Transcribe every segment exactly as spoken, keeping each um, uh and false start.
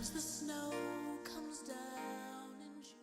As the snow comes down in June.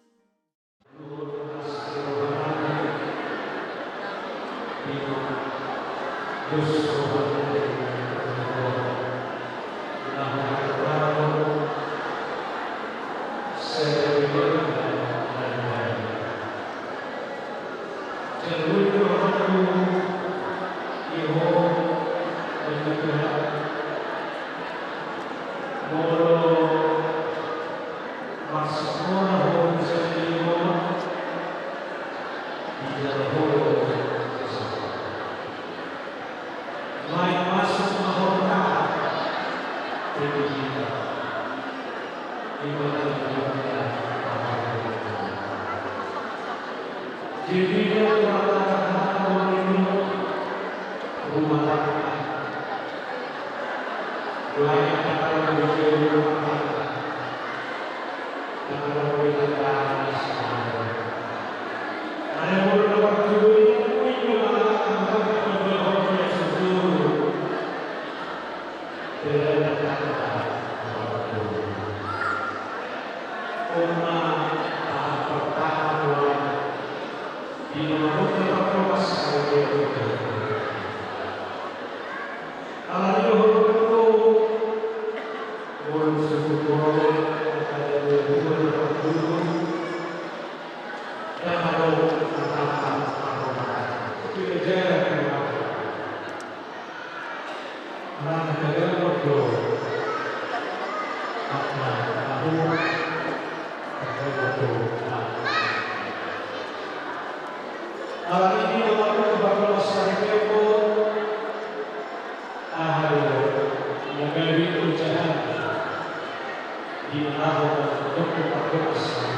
Aha do na gabe ojahan di na laho manjou pardomuan?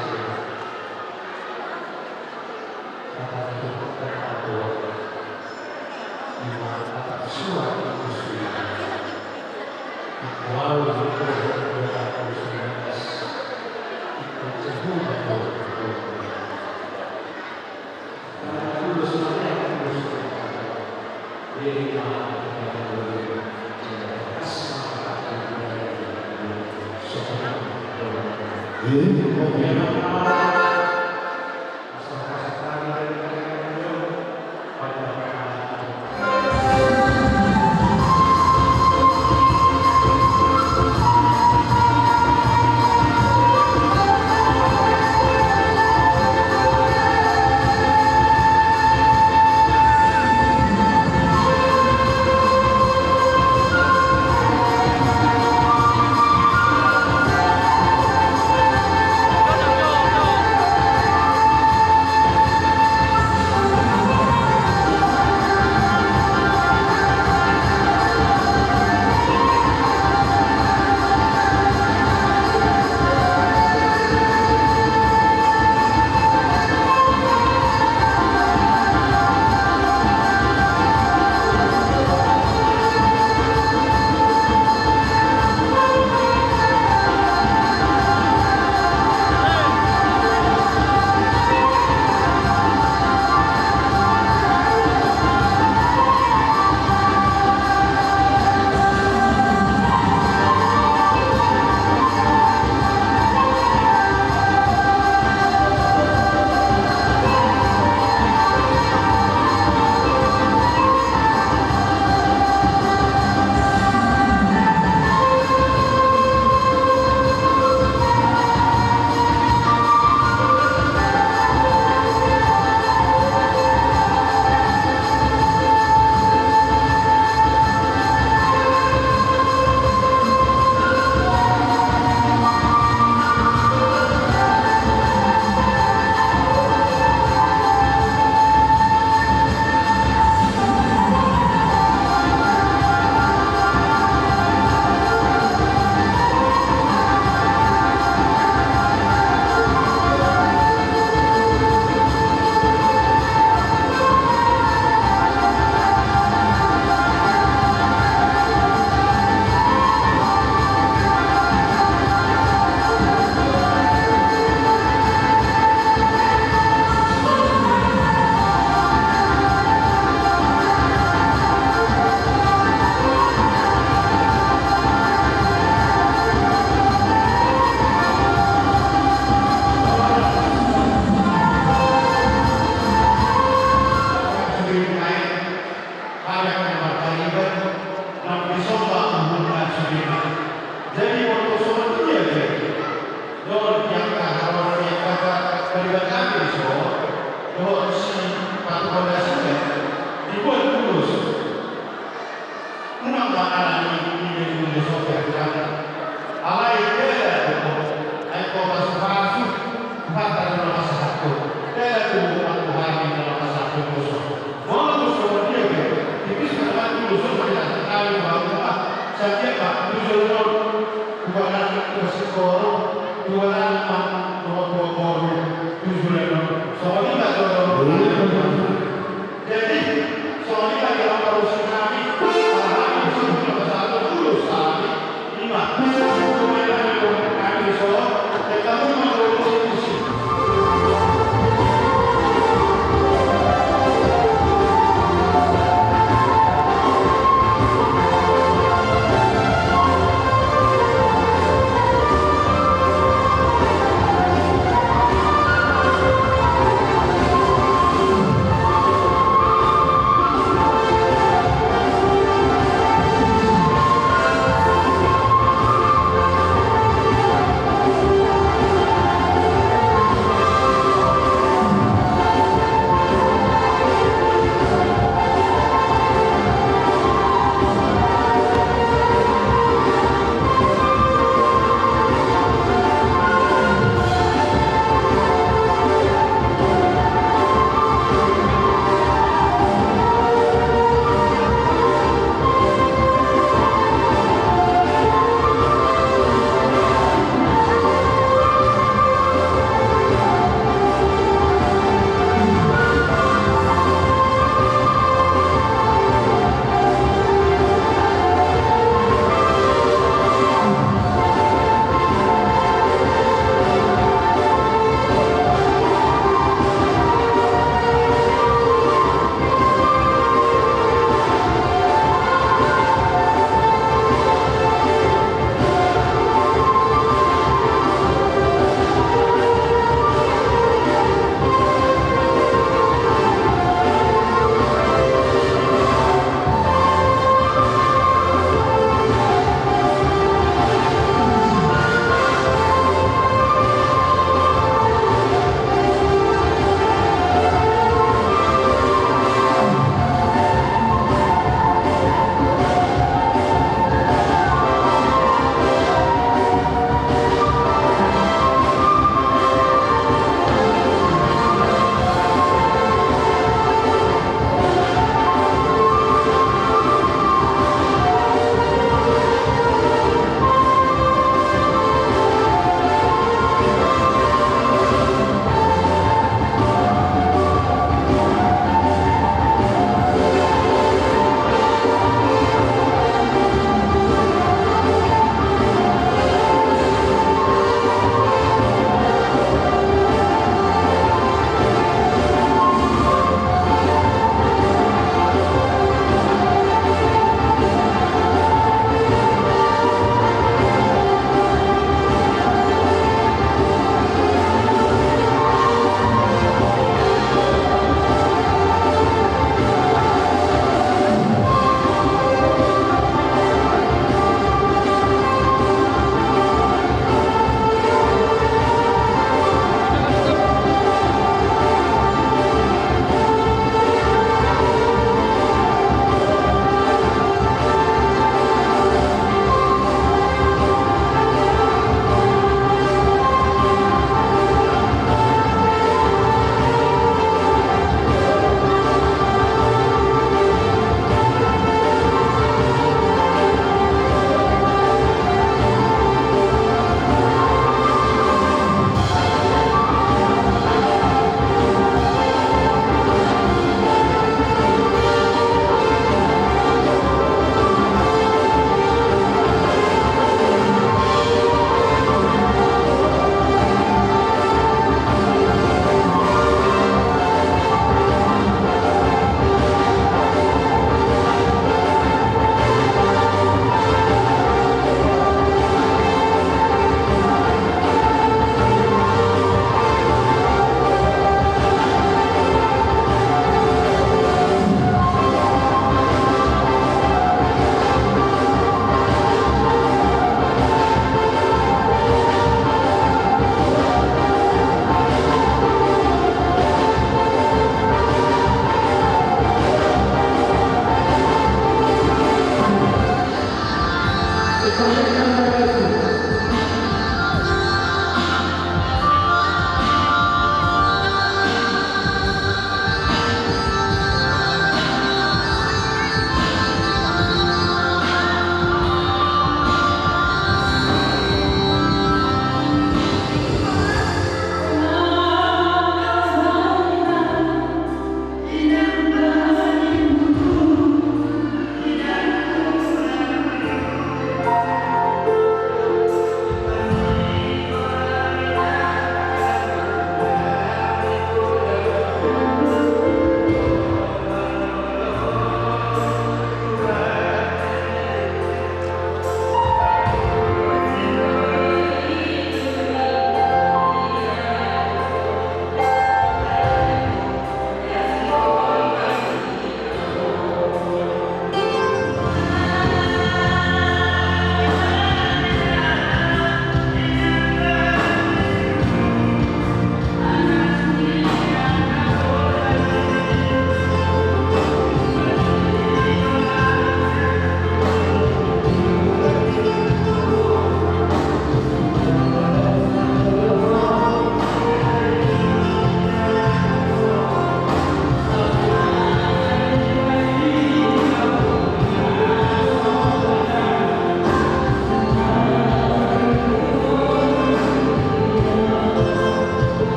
Jadi, waktu songon dia, jadi, dohot di angka, dohot di angka, dari batang di so, dohot si patu pondasi, dibuat ulos. Unang ma alani i, i, i, i, so, ya, kan? Alai, dia, ai, kota Supasu, Pata, dia, masa satu. Dia, dia, dia, masa satu. Molo songon dia pe, tipis ma, teman, ulos on, ma, kami, ma, ma, setiap, ma, tujuan on, dua anak, dua sikoro, dua anak, ma, dua, dua boru, tujuan on. Songon i ma, tujuan on. Jadi, songon i ma, dia, ma, ulos nami, ah, nami, songon i ma, satu, ulos nami,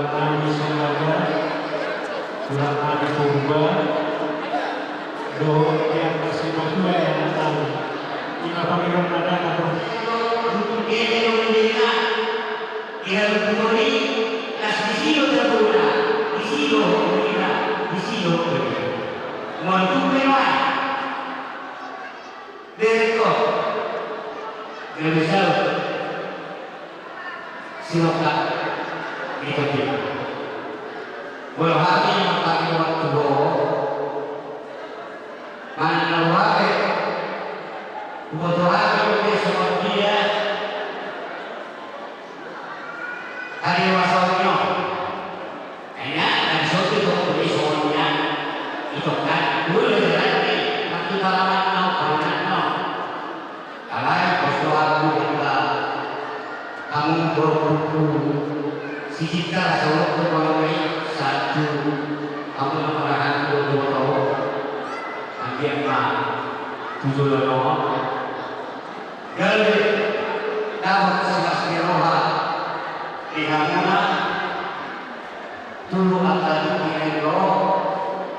Nami Sinaga, Tulang nami Purba, dohot di angka simatua i, anak nami. Ima pangidoan na dang. Di halumpang on i, disi do tabona, disi do horina, disi do horina. Mual tu pe nuaeng. Bereng ho. Gabe saut. Siroka. Di topi. Molo hami mangkatai waktu ho. Manang na roha be. Huboto hami dope songon dia. Hadewasaon ni on. Ai na, na dison do tong do i songon i na. Itongkan, molo jalan ni, mangkipalaman na on, palaman na on. Alai, pos do aku jala hamu borokku, sijinta saut do pangai satu, hamu na marahan do tu tau. Anggiat ma tu joloan on. Gabe dapot silas ni roha di hamuna tu angka tingki na i ro,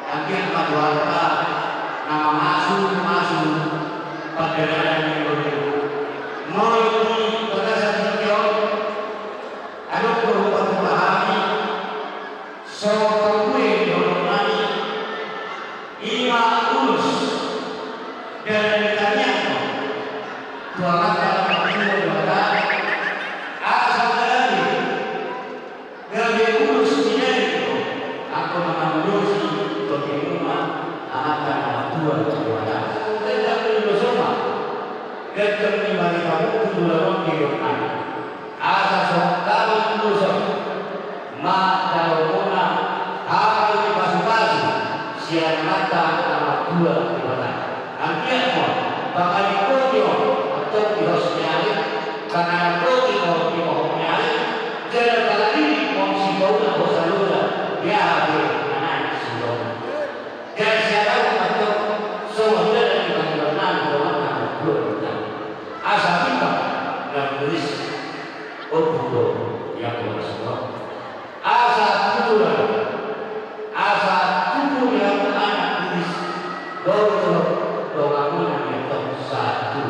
anggiat ma Tuhanta na mamasu-masu pardalanan ni ngolunta. Molo di bagasan tingki on, adong do hupatura hami, so parbue ni holong nami, ima ulos dalan ni tangiang on tu Amanta na martua Debata, asa gabe, gabe ulos ni dalan on, anggo na mangulosi tondimuna Amanta na martua Debata. Gabe ulos on ma, gabe ni marita buku tu joloan on di dok nami. Asa songon hamu ulos on ma dalanmuna, hami di pasu-pasu sian Amanta na martua Debata. Anggiat ma pangalingkoti on antong di hos ni ari, pangalingkoti on di pohon ni ari, jala pangalingkoti on sipauna hosa loja di aha pe na naeng sipauna. Jala sian ahu ma antong songon dalan ni pangidoan nami tu Amanta na martua Debata. Asa timbang na tulis. Ombun do, ia kona semua. Asa tutu do, asa tutu di hamu anak tulis. Dohot donganmuna i antong satu.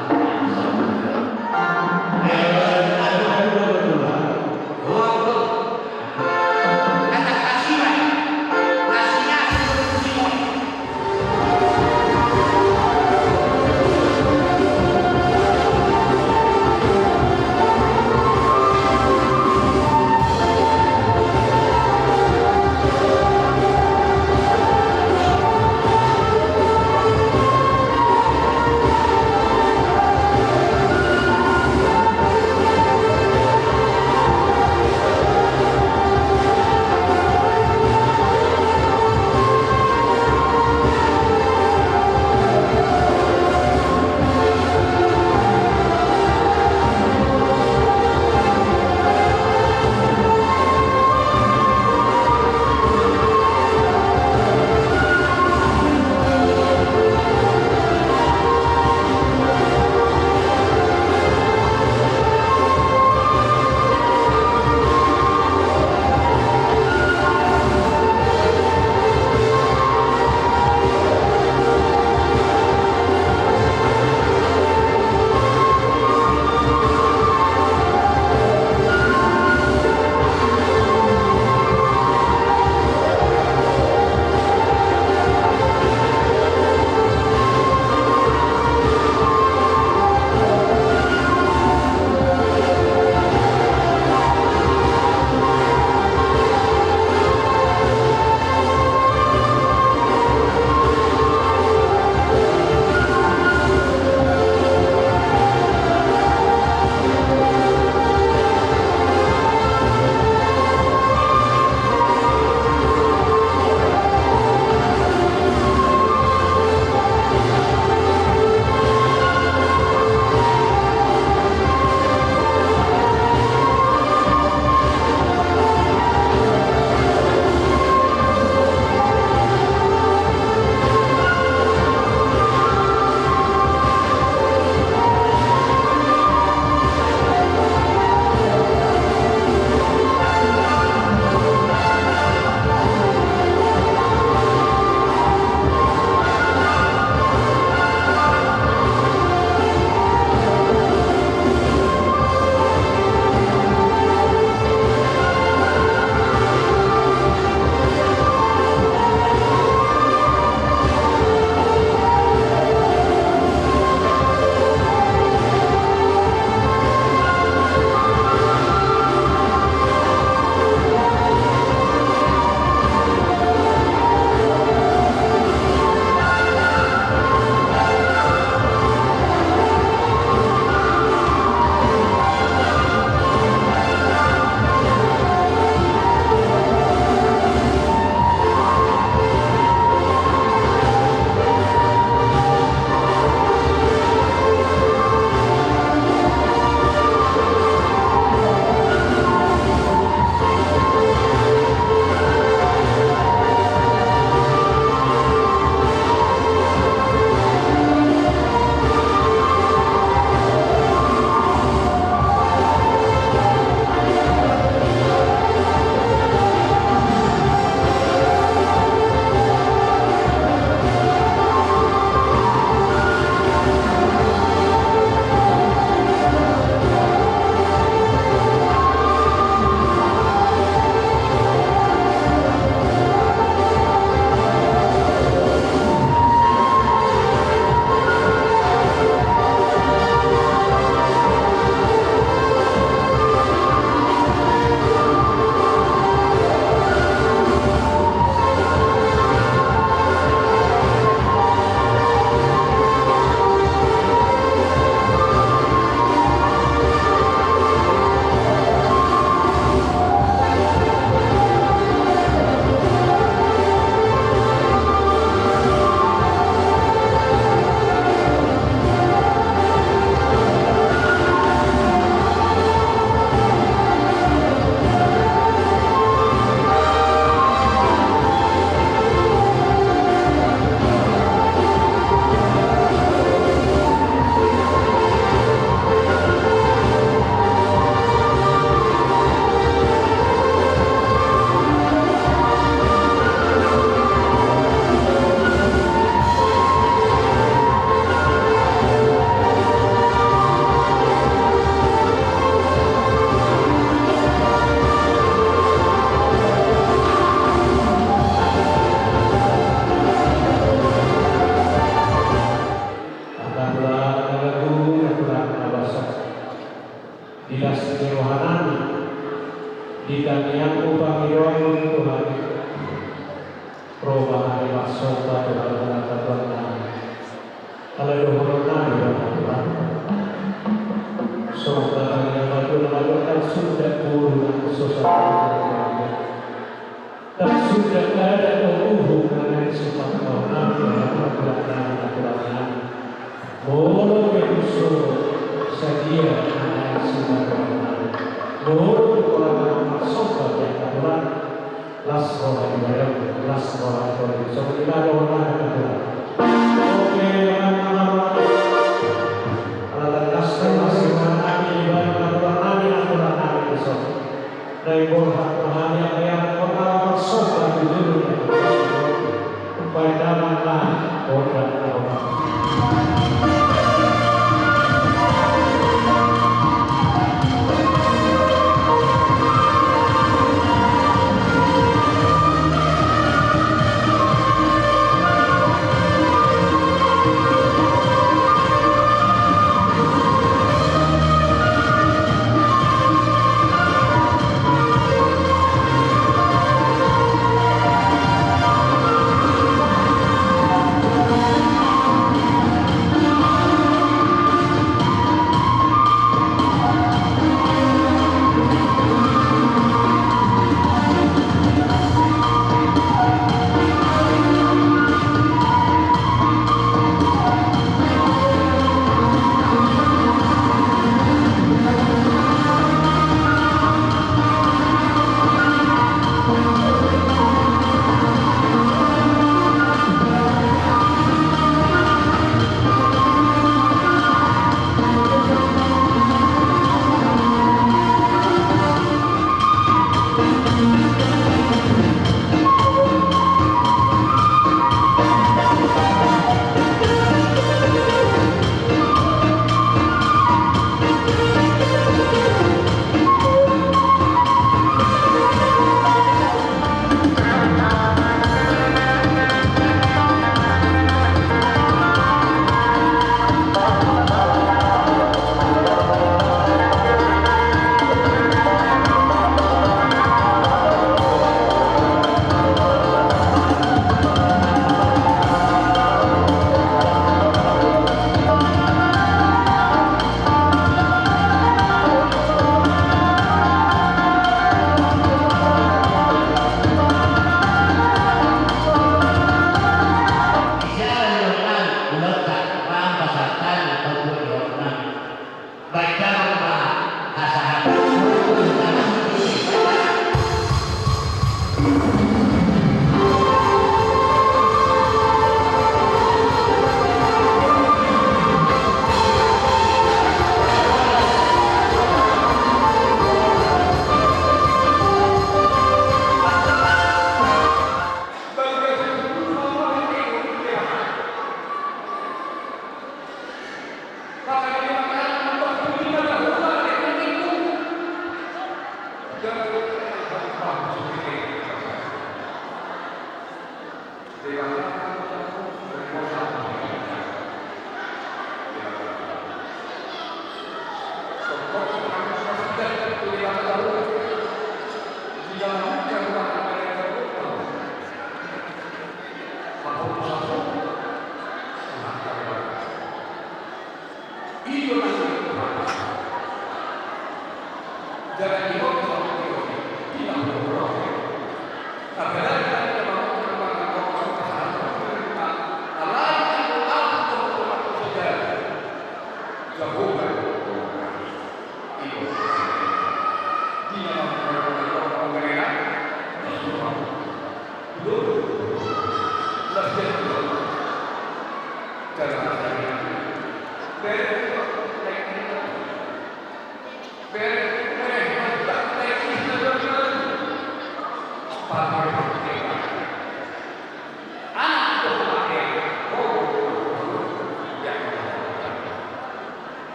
Ala dohonon nami do, Tuhan. Songon hata ni natuatua, tarsuda boru nang so sahat. Tarsuda adat dohot uhum na naeng sipaboahon nami, natuatua nami, natuatua nami. Molo pe husuru sadia na naeng sipaboahon nami, molo pe pola na marsomba di angka Tuhan. Las roha di badanmu, las roha di badanmu. Songon i ma dohonon nami, natuatua. Oke, aman, aman, aman. Ala tangkas, tangkas roha nami di badan natuatua nami, natuatua nami, songon i. Naeng borhat ma hami, aman, aman, aman, marsomba di julu ni. Baen damang ma, borhat, borhat.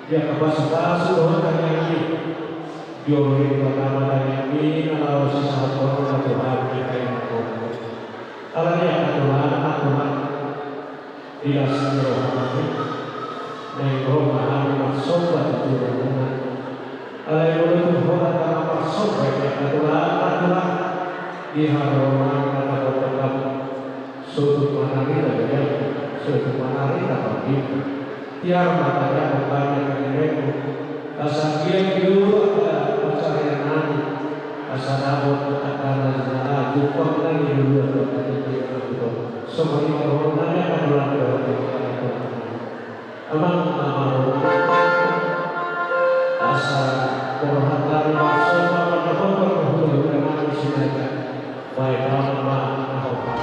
Ia kapasupasu dohot tangiangki. Jolo i ma tangiangki na laho sisahathon na Tuhan di haianon. Alani i angka Tuhan, angka Tuhan. Di las ni roha nami, naeng ro ma hami marsomba tu joloan muna. Alai molo tung hona tama marsomba i angka Tuhan, angka Tuhan. Di haroro nami na tangkap tangkap. Sotung manarita daya, sotung manarita pardita. Tiar ma tariak hambana na nirengku. Asa anggiat di ulaon pansarian nami. Asa dapot tanda na jala jumpang nami di ulaon na nirengku. Songon i ma dohonon nami angka Tuhan dohot angka Tuhan. Amang na maroro. Asa borhat nami marsomba mandapothon hulahula nami Sinaga. Baik, amang ma na hombar.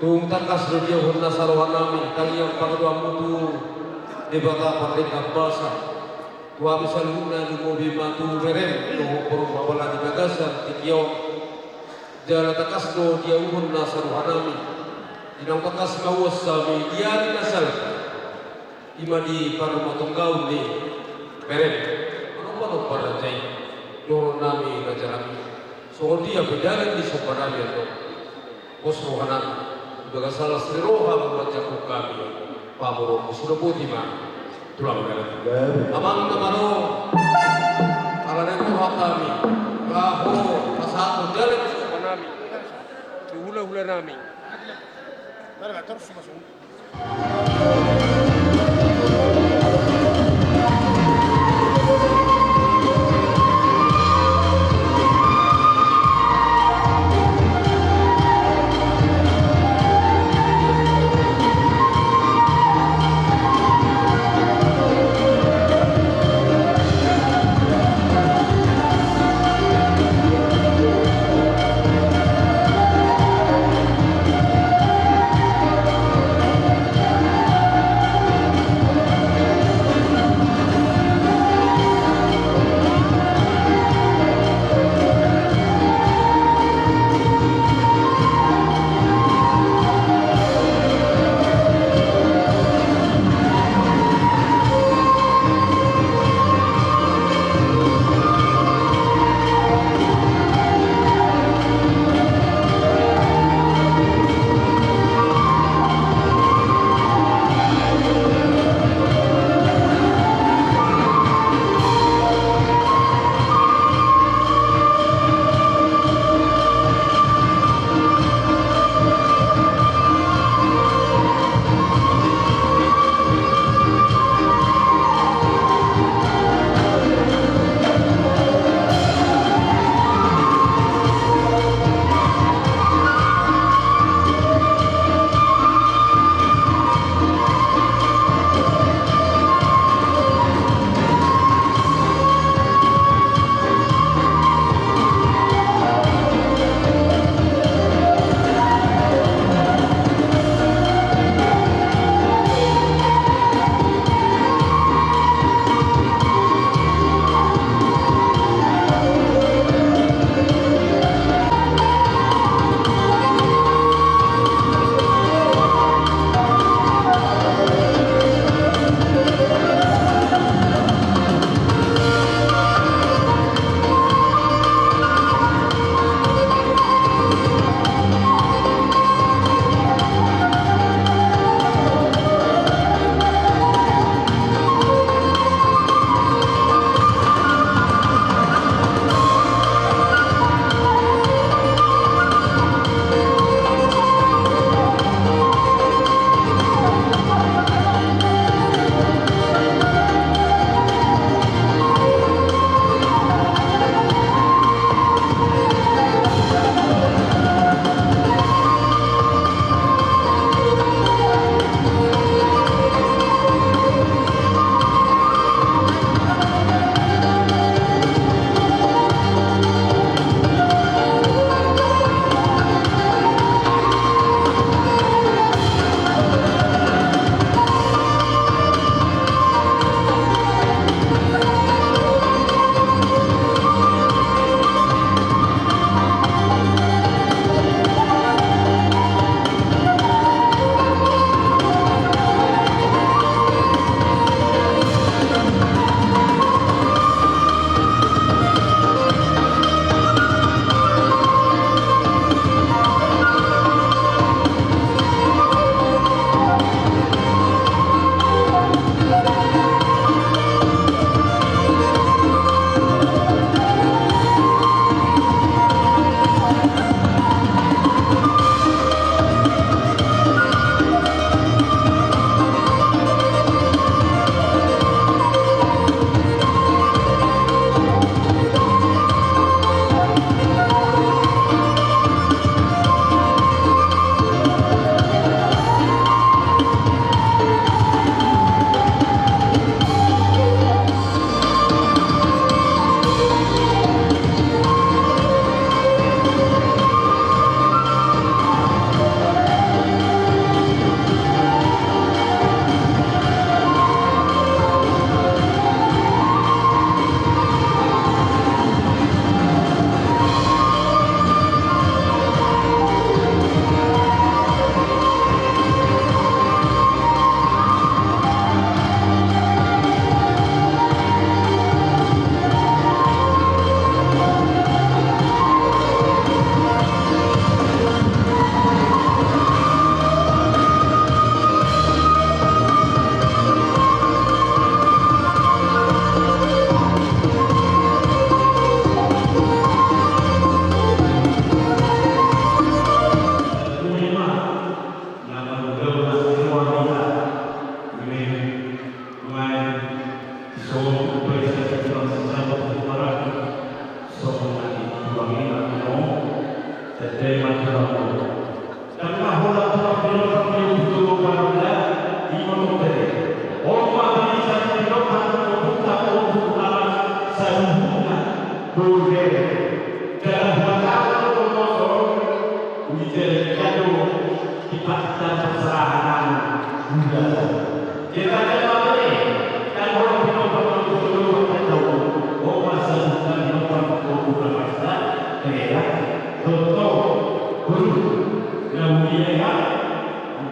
Tung tangkas do dialuhon nasa rohanami, tangihon pangidoanmu tu Debata pardenggan basa. Tu hami saluhutna, lumobi ma tu berem dohot boru apala di bagasan tingki on. Jala tangkas do dialuhon nasa rohanami, di naung tangkas mauas hami di ari na salpu. I ma di parumatonggaon ni berem. Manomba do raja i, dohononnami rajanami. Songon dia pe dalan ni sombanami, andorang pos rohanami, di bagasan las ni roham manjangkon hami pamoruonmu. Suda boti ma, tulang, dalan. Amang na malo, ala naeng roha hami laho pasahathon dalan ni sombanami tu hulahulanami.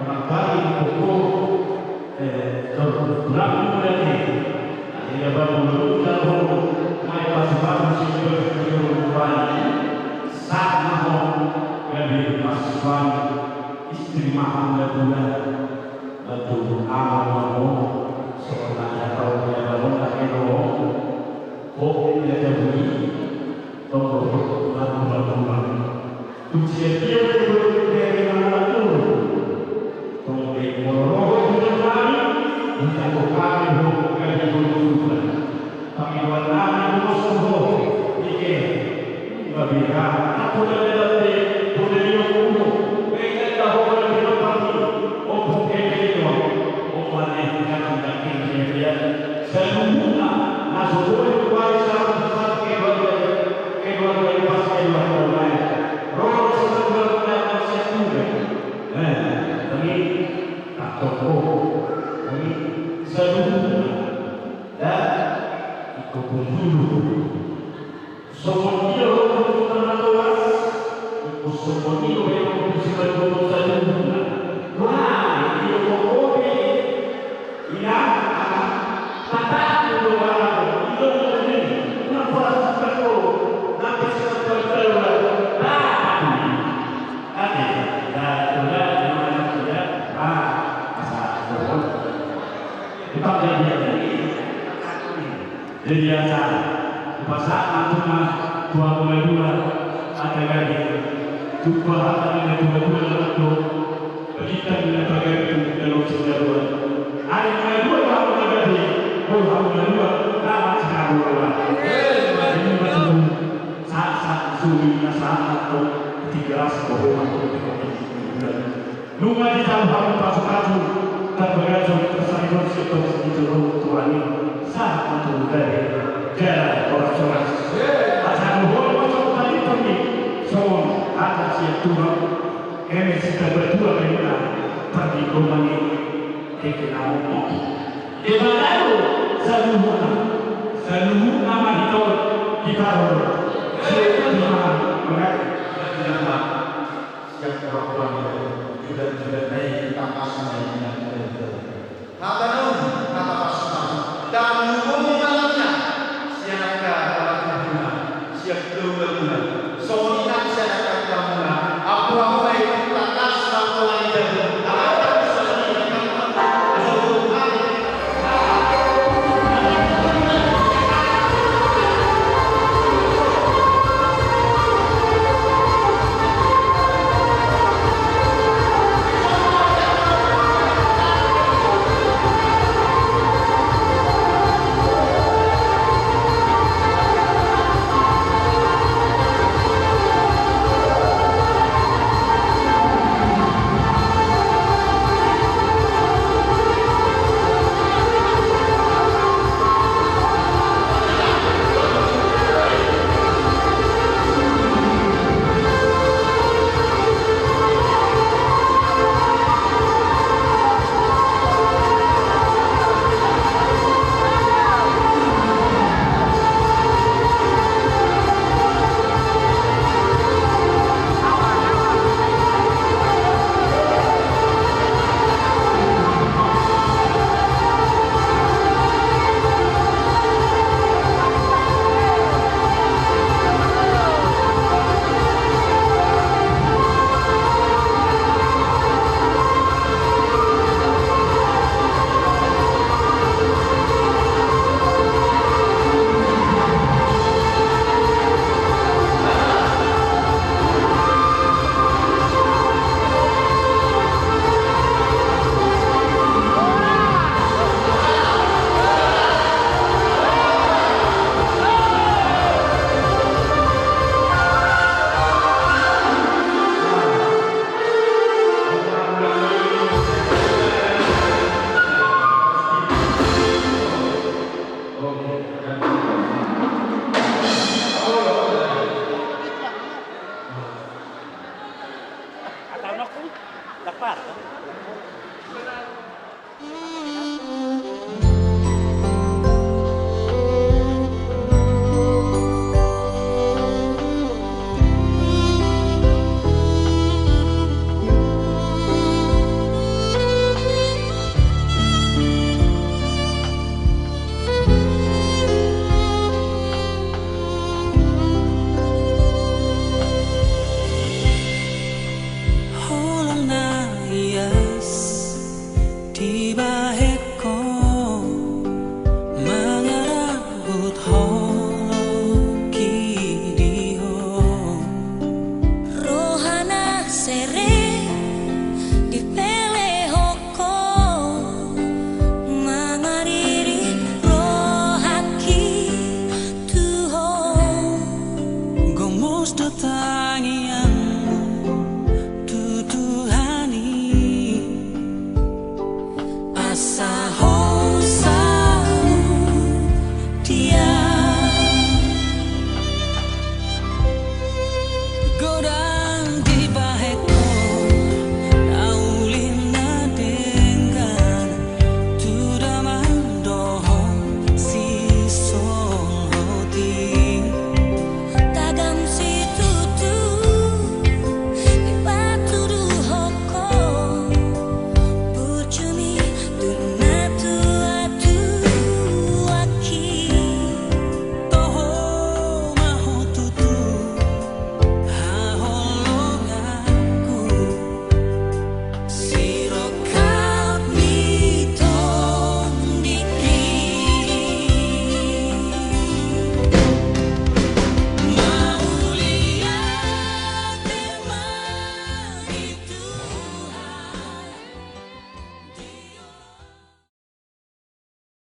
Barangkali koko, eh, tor, tulang muda ni. Ia baru lu tahu, mai pasupasu si berseluruh. Sama ho, gabe pasuan istri mahal dan tulang. Betul, amal ho, seorang yang tahu dia bangun tak kena ho. Kopi dia jabui. Tong do, lagu-lagu. Tung siap-siap do, dari mana tu? Tong do, molo roho tu jabari, ucap ko kami ho, kami ho, ucap. Tapi buat kami, bos ho, ike. Babira, aku dah dapat deh, boleh dia kuno. Baik, dah, ho, boleh dia dapat. Oh, oke, oke, oke. Oh, mana yang tidak, tidak, tidak, tidak. Saluhutna, na so boi huari saluhutna keluarga, keluarga i pas keluarga i. Ro do saluhutna na siap tuga. Eh, kami, tak toko. Kami, saluhutna. Dan, iko pun dulu. Songon dia ho tu na toas, songon dia ho tu simanjujung saluhutna. Wah, dia ho kopi. Ina, ama, patah tu do anak, ina, ina, ina, pas tu, na pas tu, pas tu, pas tu. Ate, ate, ate, ate, ah, asa, asa. Utang dia, dia, dia. Jadi asa, hupasahat ma tu, tu hamu na dua, ate gari. Jumpa hata ni na dua-dua na mando. Bintang na pagabe tu dalam sejaruan. Ari na dua hamu na gabe, oh hamu na dua, nama sejaruan. Ini masuk. Saat-saat sulit na saat atau tiga ras bohong atau tiga bulan. Nunga ditaruhon pasu-pasu, tarbagaso, tarsarion sian bagas ni joro Tuhan i, sahat ma tu gabe jala horas-horas. Asa dohonon ma songon tadi tadi, songon hata sian Tuhan, eme sitambatua ma hita parlinggoman i, dengke na momot. Debata do saluhutna, saluhutna ma hita on, hita on. Sian Tuhan, mengati. Siap orang tuanya, judan-judan na i, tangkas na i, na i. Hata na uli, hata pasu-pasu. Tarlumobi ma launa, sian angka orang tuanya, sian keluarga muna. Songon i nang sian angka keluarga muna. Ampura-ampura i, tangkas na pola i jabu. Ampura-ampura i, tangkas na pola i jabu.